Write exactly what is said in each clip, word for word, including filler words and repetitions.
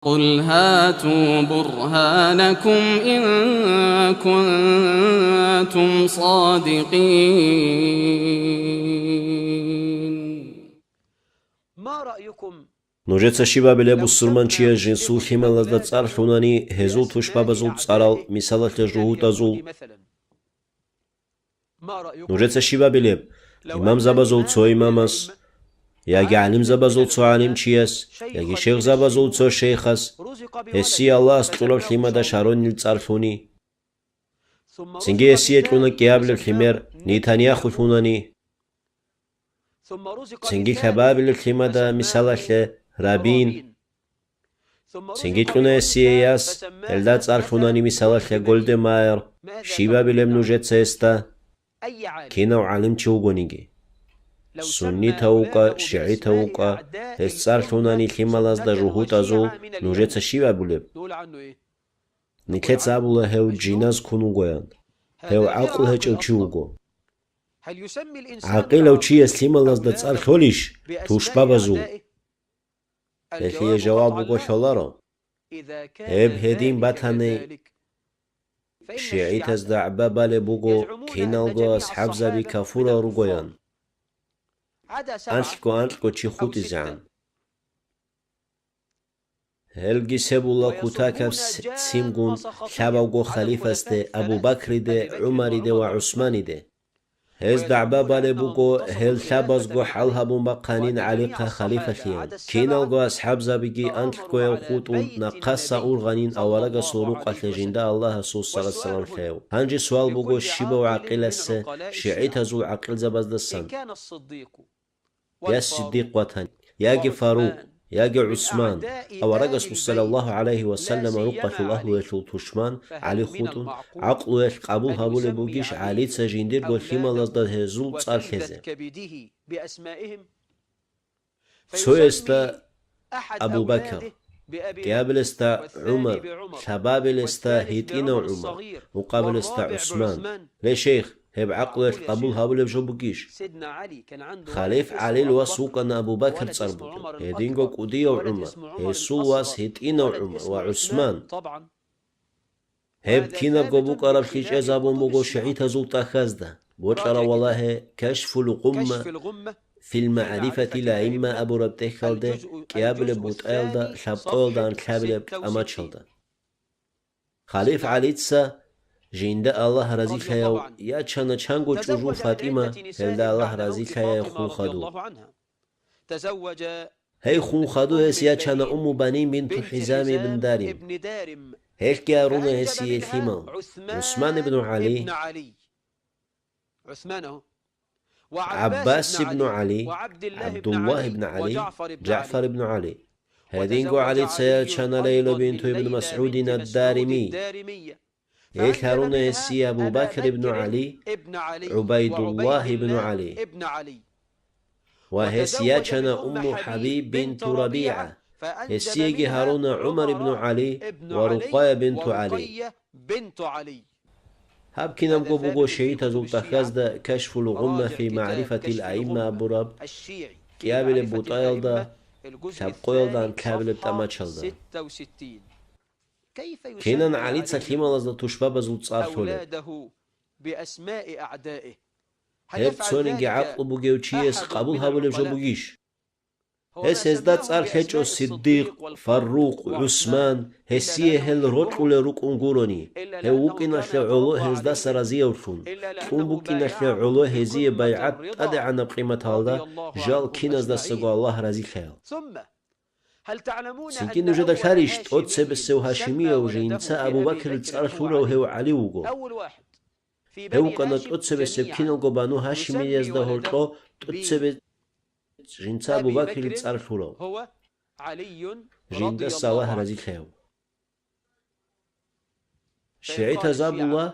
قل هاتوا برهانكم إن كنتم صادقين. Нужеца щиб абилеб, бусурманчияс жинсул лъималазда цӀар лъунани, гьезул тушбабазул цӀарал, мисалалъе, жугьутӀазул? Нужеца щиб абилеб, имамзабазул цо имамас, яги гӀалимзабазул цо гӀалимчияс, яги шейхзабазул цо шейхас, гьесие Аллагьас кьураб лъимада Шаронил цӀар лъуни? Цинги гьесие кьуна кӀиабилеб лъимер Нетаньяху лъунани. Цинги лъабабилеб лъимада, мисалалъе, Рабин. Цинги кьуна гьесие яс, гьелда цӀар лъунани, мисалалъе, Гольде Майер. Щиб абилеб нужеца гьесда? Кинав гӀалимчи вугониги, суннитав вукӀа, шигӀитав вукӀа, гьес цӀар лъунани лъималазда жугьутӀазул, нужеца щиб абулеб? Нилъеца абула гьев жиназ ккун вугоян. Гьев гӀакълу гьечӀев чи вуго. ГӀакъилав чияс лъималазда цӀар лъолищ тушбабазул? Гьелъие жаваб буго лъоларо. Гьеб гьедин батани, шигӀитазда гӀаба балеб буго киналго асхӀабзаби кафурал ругоян, анлъго-анкьго чи хутӀизегӀан. Гьелги себула кутакаб ццимгун лъабавго халифасде Абу Бакриде, ГӀумариде ва ГӀусманиде. Гьез дагӀба балеб буго гьел лъабазго хӀал гьабун бахъанин ГӀалихъа халифалъиян. Киналго асхӀабзабиги анлъгояв хутӀун нахъаса ургъанин аварагасул рукъалъе жинда Аллагьасул салат-салам лъеяв. Гьанже суал буго щибав гӀакъиласе, шигӀитазул гӀакъилзабаздасан? Я Сиддикъ ватани, яги Фарукъ, яги ГӀусман, аварагасул саллаллагьу гӀалайгьи ва саллама рукъалъул агьлуялъул тушман ГӀали хутӀун, гӀакълуялъ къабул гьабулеб бугищ ГӀалица жиндирго лъималазда гьезул цӀар лъезе? Цоясда Абу Бакр, кӀиабилесда ГӀумар, лъабабилесда гьитӀинав ГӀумар, мукъабилесда ГӀусман. Ле, шейх, гьеб гӀакълуялъ къабул гьабулеб жо бугищ? Халиф ГӀалил вас вукӀана Абу Бакр цӀар бугев, гьединго кӀудияв ГӀумар, гьесул вас гьитӀинав ГӀумар ва ГӀусман. Гьеб кинабго букӀараблъи чӀезабун буго шигӀитазул тӀахьазда, бокьарав валагье, Кашфул Гъумма фил МагӀрифатил Аимма абураб тӀехьалде, кӀиабилеб бутӀаялда, лъабкъоялда анлъабилеб тӀамачалда. Халиф ГӀалица, жинда Аллагь разилъаяв, ячана чанго чӀужу ФатӀима, гьелда Аллагь разилъаяй хун хадув. Гьей хун хадув гьес ячана Умму Банин бинту ХӀизам ибн Дарим. Гьелъги гьаруна гьесие лъимал: ГӀусман ибну ГӀали, ГӀаббас ибну ГӀали, ГӀабдуллагь ибн ГӀали, ЖагӀфар ибну ГӀали. Гьединго ГӀалица ячана Лайла бинту ибн МасгӀудин ад-Дарими. Гьелъ гьаруна гьесие Абу Бакр ибну ГӀали, ГӀубайдуллагь ибну ГӀали. Ва гьес ячана Умму ХӀабиб бинту РабигӀа. Гьесиеги гьаруна ГӀумар ибну ГӀали ва Рукъая бинту ГӀали. Гьаб кинабго буго шигӀитазул тӀахьазда Кашфул Гъумма фи МагӀрифатил Аимма абураб кӀиабилеб бутӀаялда, лъабкъоялда анлъабилеб тӀамачалда. Кинан ГӀалица лъималазда тушбабазул цӀар лъолеб? Гьеб цонинги гӀакълу бугев чияс къабул гьабулеб жо бугищ? Гьес гьезда цӀар лъечӀо Сиддикъ, Фаррукъ, ГӀусман, гьесие гьел рокьулел рукӀун гурони, гьев вукӀиналъе гӀоло гьездаса разиявлъун, кьун букӀиналъе гӀоло гьезие байгӀат тӀадегӀанаб къиматалда, жал киназдасаго Аллагь разилъаял. Цинги нужеда лъарищ, тӀоцебесев гьашимияв жинца Абу Бакрил цӀар лъурав гьев ГӀали вуго? Гьев вукӀана тӀоцебесев киналго Бану Гьашимиязда гьоркьо тӀоцебе жинца Абу Бакрил цӀар лъурав. Жиндаса Аллагь разилъаяв. ШигӀитаз абула,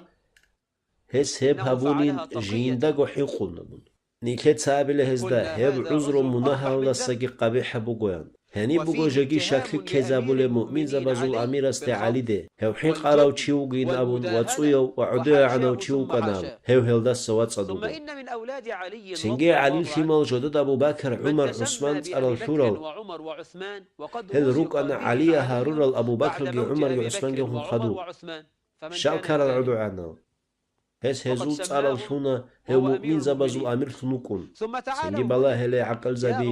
гьес гьеб гьабунин жиндаго хӀинкъун абун. Нилъеца абила гьезда, гьеб гӀузру мунагьалдасаги къабихӀаб бугоян. Гьениб буго жеги щаклъи ккезабулеб муъминзабазул амирасде ГӀалиде, гьев хӀинкъарав чи вугин абун ва цӀуяв ва гӀодовегӀанав чи вукӀана аб, гьев гьелдаса вацӀцӀад вуго. Цинги ГӀалил лъимал жодада Абу Бакр, ГӀумар, ГӀусман цӀарал лъурал. Гьел рукӀана ГӀалие гьарурал Абу Бакрги ГӀумарги ГӀусмангихун хадуб. Щал ккарал гӀодовегӀанал. Гьес гьезул цӀарал лъуна, гьев муъминзабазул амирлъун вукӀун. Цинги балагье, гӀакъилзаби.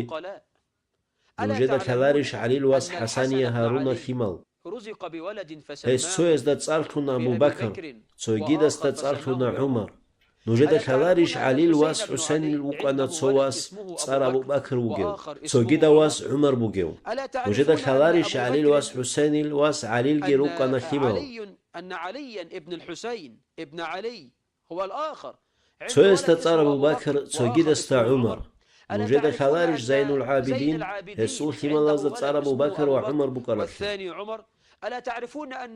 Нужеда лъаларищ ГӀалил вас ХӀасание гьарурал лъимал? Гьес цоясда цӀар лъуна Абу Бакр, цогидасда цӀар лъуна ГӀумар. Нужеда лъаларищ ГӀалил вас ХӀусейнил вукӀана цо вас, цӀар Абу Бакр вугев, цогидав вас ГӀумар бугев? Нужеда лъаларищ ГӀалил вас ХӀусейнил вас ГӀалилги рукӀана лъимал? Цоясда цӀар Абу Бакр, цогидасда ГӀумар. Нужеда лъаларищ Зайнул ГӀабидин, гьесул лъималазда цӀар Абу Бакр ва ГӀумар букӀаралъе?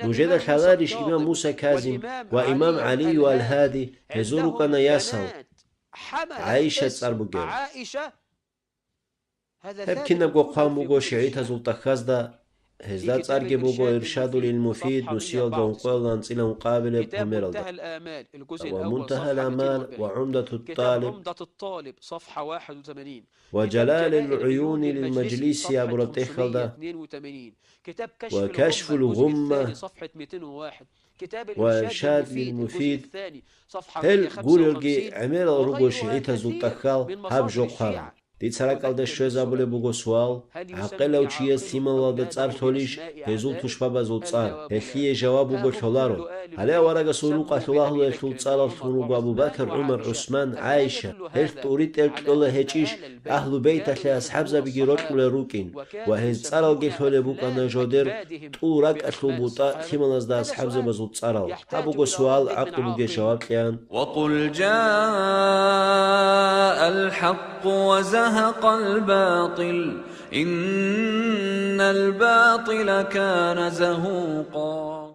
Нужеда лъаларищ имам Муса Казим ва имам ГӀали вал Гьади, гьезул рукӀана ясал, ГӀайша цӀар бугев? Гьеб кинабго хъван буго шигӀитазул тӀахьазда, гьезда цӀарги буго Иршадул Муфид, нусиялда ункъоялда анцӀила ункъабилеб гьумералда, ва Мунтагьал Амал ва ГӀумдатут ТӀалиб ва Жалалил ГӀуюни лил Мажлиси абураб тӀехьалда, ва Кашфул Гъумма ва Иршад лил Муфид, гьел гурелги гӀемерал руго шигӀитазул тӀахьал гьаб жо хъварал. Дица ракӀалда щвезабулеб буго суал: гӀакъилав чияс лъималазда цӀар лъолищ гьезул тушбабазул цӀар? Гьелъие жаваб буго: лъоларо. Гьале аварагасул рукъалъул агьлуялъул цӀарал лъун руго Абу Бакр, ГӀумар, ГӀусман, ГӀайша. Гьелъ тӀуритӀел кьола гьечӀищ, Агьлу Бейталъе асхӀабзабиги рокьулел рукӀин ва гьез цӀаралги лъолеб букӀана жодер тӀул ракӀалъул бутӀа лъималазда асхӀабзабазул цӀарал? Гьаб буго суал, гӀакъи бугеб жаваб кьеян. وقل جاء الحق وزهق الباطل إن الباطل كان زهوقا.